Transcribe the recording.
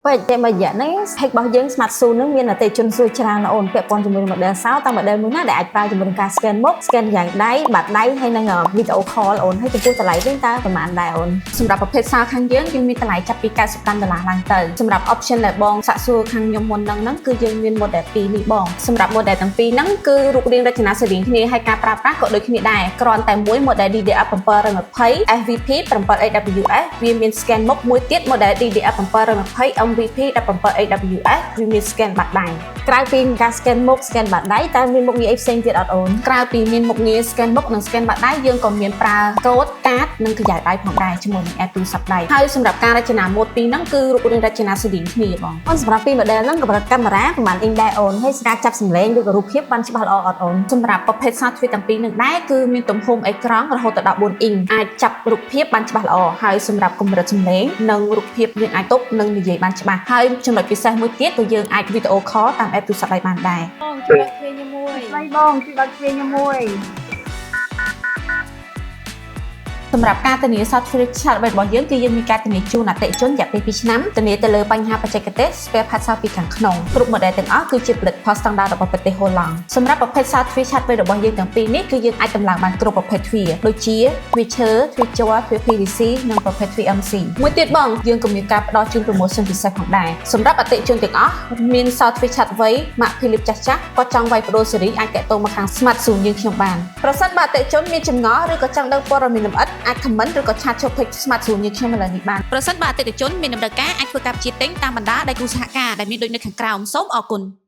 ពេជ្រតែមួយរយៈហ្នឹង page របស់យើង Smart Zoom ហ្នឹងមានអតិថិជនសួរច្រើនណាស់អូនពាក់ព័ន្ធជាមួយនឹង model សោតើ model មួយណាដែលអាចប្រើជាមួយនឹងការ scan មុខ scan យ៉ាងដៃបាតដៃហើយនិង video call អូនហើយចំពោះតម្លៃវិញតើប្រហែលដែរអូន? សម្រាប់ប្រភេទសោខាងយើងយើងមានតម្លៃចាប់ពី95ដុល្លារឡើងទៅសម្រាប់ option ដែលបងសាកសួរខាងខ្ញុំមុនហ្នឹងហ្នឹងគឺយើងមាន model 2នេះបងសម្រាប់ model ទាំងពីរហ្នឹងគឺរូបរាងរចនាស្រដៀងគ្នាហើយការប្រើប្រាស់ក៏ដូចគ្នាដែរគ្រាន់តែមួយ model DDF 720 SVP 7AWS វាមាន scan មុខមួយទៀត model DDF 720 MVP 17AWS វាមាន scan បាតដៃ។ ក្រៅពីការ scan មុខ scan បាតដៃតើមានមុខងារអីផ្សេងទៀតអត់អូន? ក្រៅពីមានមុខងារ scan មុខនិង scan បាតដៃយើងក៏មានប្រើកូដកាតនិងក្រយៅដៃផងដែរជាមួយនឹង app ទូរស័ព្ទដៃហើយសម្រាប់ការរចនាម៉ូដពីរហ្នឹងគឺរូបរាងរចនាស្រដៀងគ្នាបង។ អូនសម្រាប់ពី model ហ្នឹងកម្រិតកាមេរ៉ាប្រហែលអ៊ីងដែរអូនហើយការចាប់សំឡេងឬក៏រូបភាពបានច្បាស់ល្អអត់អូន? សម្រាប់ប្រភេទសោទ្វារទាំងពីរនឹងដែរគឺមានទំហំអេក្រង់រហូតដល់14អ៊ីងអាចចាប់រូបភាពបានច្បាស់ល្អហើយសម្រាប់កម្រិតសំឡេងនិងរូបភាពយើងអាចទប់និងនិយាយបានច្បាស់ហើយចំណុចពិសេសមួយទៀតគឺយើងអាចវីដេអូ call តាម app ទូរស័ព្ទដៃបានដែរ។ បងជួយបើកទ្វារខ្ញុំមួយ ស្ដីបងជួយបើកទ្វារខ្ញុំមួយ សម្រាប់ការធានាសោទ្វារឆ្លាតវៃរបស់យើងគឺយើងមានការធានាជូនអតិថិជនរយៈពេល2ឆ្នាំធានាទៅលើបញ្ហាបច្ចេកទេស spare part សោពីខាងក្នុងគ្រប់ model ទាំងអស់គឺជាផលិតផលស្តង់ដាររបស់ប្រទេសហូឡង់សម្រាប់ប្រភេទសោទ្វារឆ្លាតវៃរបស់យើងទាំងពីរនេះគឺយើងអាចតម្លើងបានគ្រប់ប្រភេទទ្វារដូចជាទ្វារឈើទ្វារជ័រទ្វារ PVC និងប្រភេទទ្វារ MC មួយទៀតបងយើងក៏មានការផ្ដល់ជូន promotion ពិសេសផងដែរសម្រាប់អតិថិជនទាំងអស់មានសោទ្វារឆ្លាតវៃម៉ាក Philips ចាស់ចាស់គាត់ចង់វាយប្ដូរស៊េរីអាចតាក់ទងមកខាង Smart Zoom យើងខ្ញុំបានប្រសិនបើអតិថិជនមានចម្ងល់ឬក៏ចង់ដឹងព័ត៌មានលម្អិតអាច comment ឬក៏chat ចូល page Smart Zoom យើងខ្ញុំឥឡូវនេះបានប្រសិនបើអតិថិជនមានតម្រូវការអាចធ្វើការបញ្ជាទិញតាមបណ្ដាដៃគូសហការដែលមានដូចនៅខាងក្រោមសូមអរគុណ។